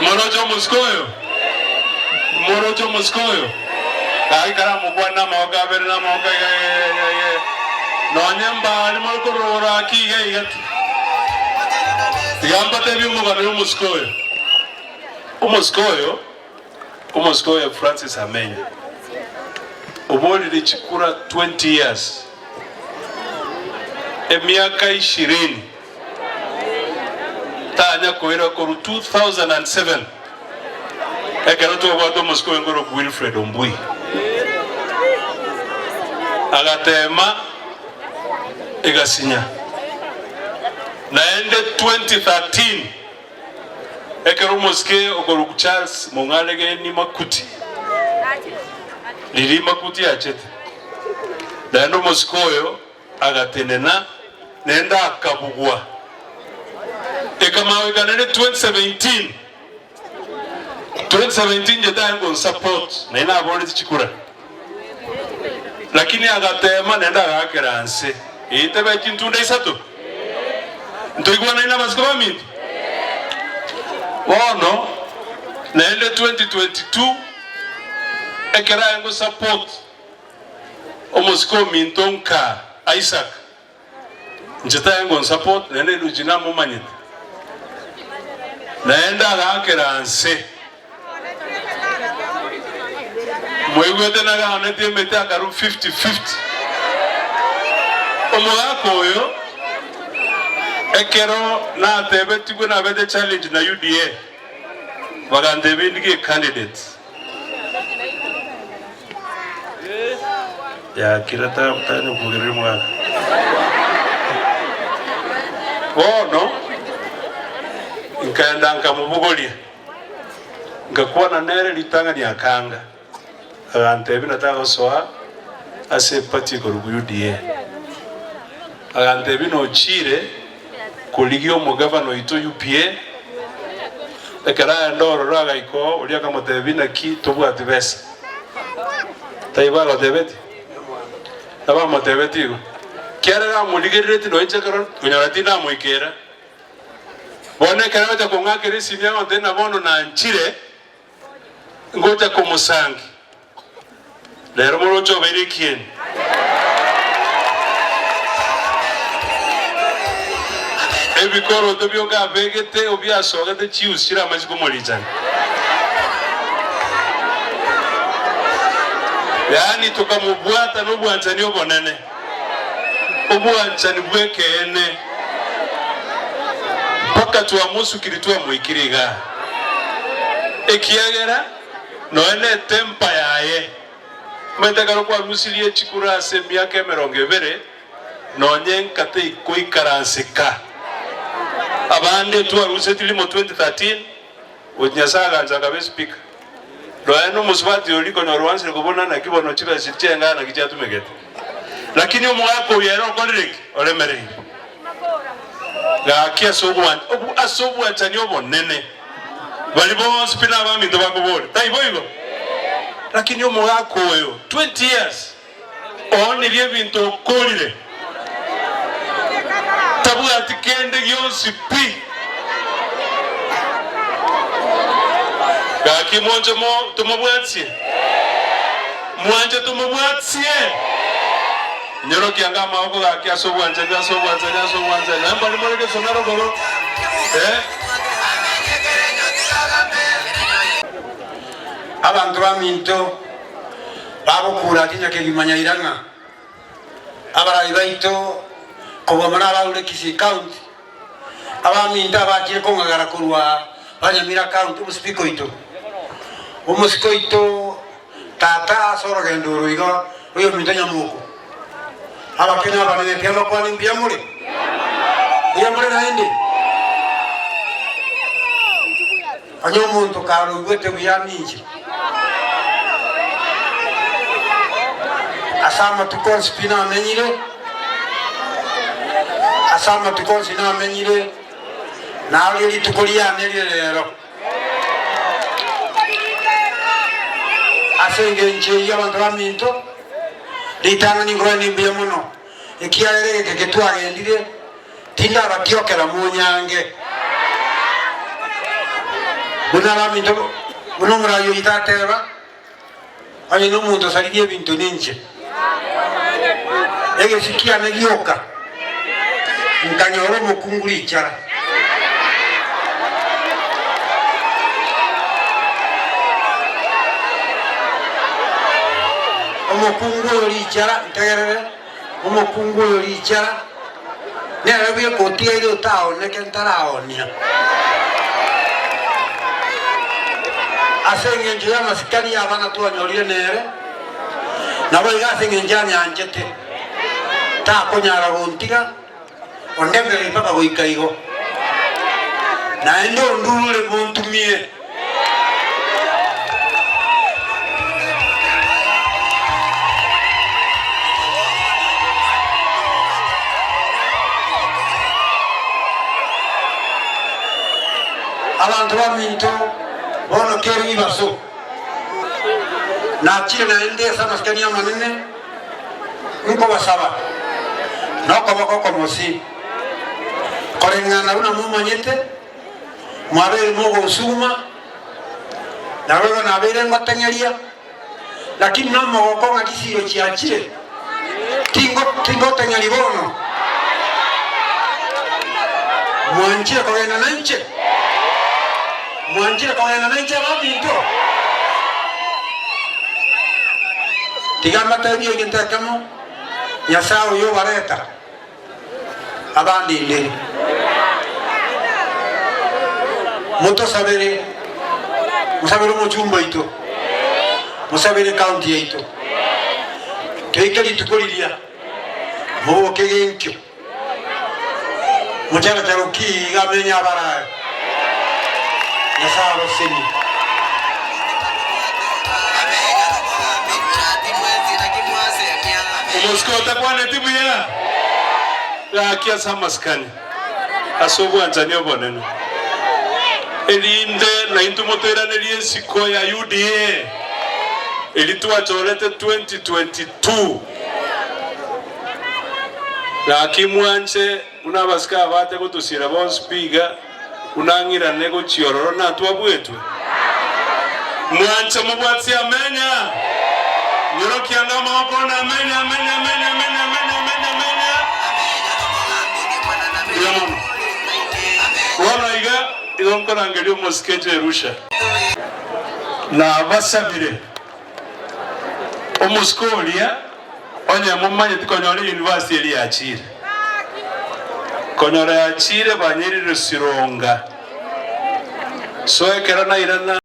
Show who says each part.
Speaker 1: Moroche omosike oyo? Moroche omosike oyo? Gaki karamokwane namagoko abere na amagoko iga iga iga iga iga. Nonye mbari more korora aki iga iga ki. Tiga mbatebie omogano y'omosike oyo. Omosike oyo, omosike oyo Francis Amenye, oborire chikura 20 years, emiaka ishirini. Tanya koira korwa 2007 ekero twabwate omosike oyo nkorokwa Wilfred Ombui agatema egasinya naende 2013 ekero omosike okorokwa Charles Mong'aregeni Makuti riria Makuti achete naende omosike oyo Agatenena, naende akabugwa. Ekamageka naende 2017, 2017 inche tari gonsupport, naende naboreti chikura. Lakini agatema naende agaakera nse. Eye tebe chintunda isato? Ntoigwanaine na abasike baminto? Bono naende 2022 ekero aye ngosupport Omosike ominto nka Isaac, inche taye ngonsupport naende Lucy namomanyete, naende agaakera nse. Mwaigwete naganetie emete akarwa 50 50. Omogaka oyo ekero natebetigwe nabete challenge na UDA, bagantebia indige ecandidate. Yakira tanya komogereria omogaka. Bono nkaenda nkamobogoria, nkakwana nere ritang'ani akanga, agantebia na tagosoa ase eparty ekorokwa UDA. Agantebia nochiire korigia omogavana oito UPA, ekero aenda ororo agaika oo, oria akamotebia naki tobwati besa. Taibo agotebeti? Nabo amotebeti igo. Kiarere amorigereretie nonya inche ekero konyora tinamoikera. Bono ekero agocha kong'akera esimi agontebia ng'a bono nanchire, ngocha komosangi. Rero moroche obeire ekieni. Ebikoroto bioka abegete obiasogete chiusi chire amache komorichana. Yaani tokamobwata nobwanchani obonene, obwanchani bw'ekeene, mpaka twamosukiri twamoikire igaa, ekiagera Nonya netempa yaye. Omanyete ekero kwarusirie chikura ase emiaka emerongo ebere, nonya enka teikoikaranseka. Abande twarusetie rimo 2013, gochi Nyasae agancha akaba espika. Nonya nomosubati oria konyora oansire kobuna naki bono chibesa chi'enga naki chiatumegete. Lakini omogaka oyo ere okorire ki? Oremereire. Gaki ase ase obwanchani obonene. Baria bonsi pi nabaminto bakoboria, taibo igo? Lakini omogaka oyo 20 years oonirie ebinto okorire, tabwati kende gionsi pi. Gaki mwanche mo tomobwatie, mwanche tomobwatie. Nyorokia anga amaboko gaki ase obwanchani, ase obwanchani, ase obwanchani. Naye mbari more gesona rogoro, eh.
Speaker 2: Abanto baminto bagokura tinyakegima nyaira ng'a abarai baito kobua mono abarure Kisii County, abaminto abachire kong'agara korwa Banyamira County, omosipika oito, omosike oito tata ase orogendo oro iga oyominto Nyamoko, abake na abanene tiga mbakwane mbuya more, mbuya more naende. Onye omonto karoigwete buya ninche, ase amatuko onsi pi namenyire, ase amatuko onsi namenyire, nario rituko riane rire rero. Ase engencho eyio abanto baminto, ritang'ani nkoraine mbuya mono, ekiagera egeke getwagendire, tindabatiokera monyange. Buna abaminto, buna omoraai oito ateba, Onye nomonto osaririe ebinto ninche. Egesio kiane gioka, nkanyora omokungu richara. Omokungu oyo richara, ntegerere, omokungu oyo richara, nere bweka otigaire otaoneke ntaraonia. Ase engencho y'amasikani y'abana twanyorire nere, naboigo ase engencho anyanchete, takonyara gontiga, ondemereri mpaka goika igo. Naende ondurure montumie. Abanto baminto, bono kere ribaso, nachire naende ase amasikani amanene, nkobasaba nokoboko okomosi, koreng'ana buna momanyete, mwabeire mogonsuguma, naboigo nabeire ngoteng'eria, lakini nomogoko ng'a chisiiro chiachire, tingo tingoteng'eria bono. Mwanchire kogenda nainche? Mwanchire kogenda nainche abaminto? Tiga mbatebie egento ekemo, Nyasae oyo obareta. Abandinde, motosabere, mosabere omochumba oito, mosabere ecounty yaito, toike rituko riria, moboke genkio, mocharacharoki iga amenye abarae, Nyasae abasenie.
Speaker 1: Omosike otakwaneti buya, gaki ase amasikani, ase obwanchani obonene, erinde naintwe motoiranerie esiko ya UDA eria twachorete 2022. Gaki mwanche buna abasike abate gotosiera bonsi pi iga, buna ng'irane gochia ororo natwabwetwe. Mwanche mobwatsie amenya, nyorokia anga amaboko one amenya, amenya, amenya, amenya, amenya, amenya, amenya. Mbuya mono. Bono iga, igo nkorangeria omosike Jerusha. Nabasabire, omosike oria onye momanyeti konyora eyunivasiti eria yachiire. Konyora yachiire banyerire Sironga. So ekero nairana.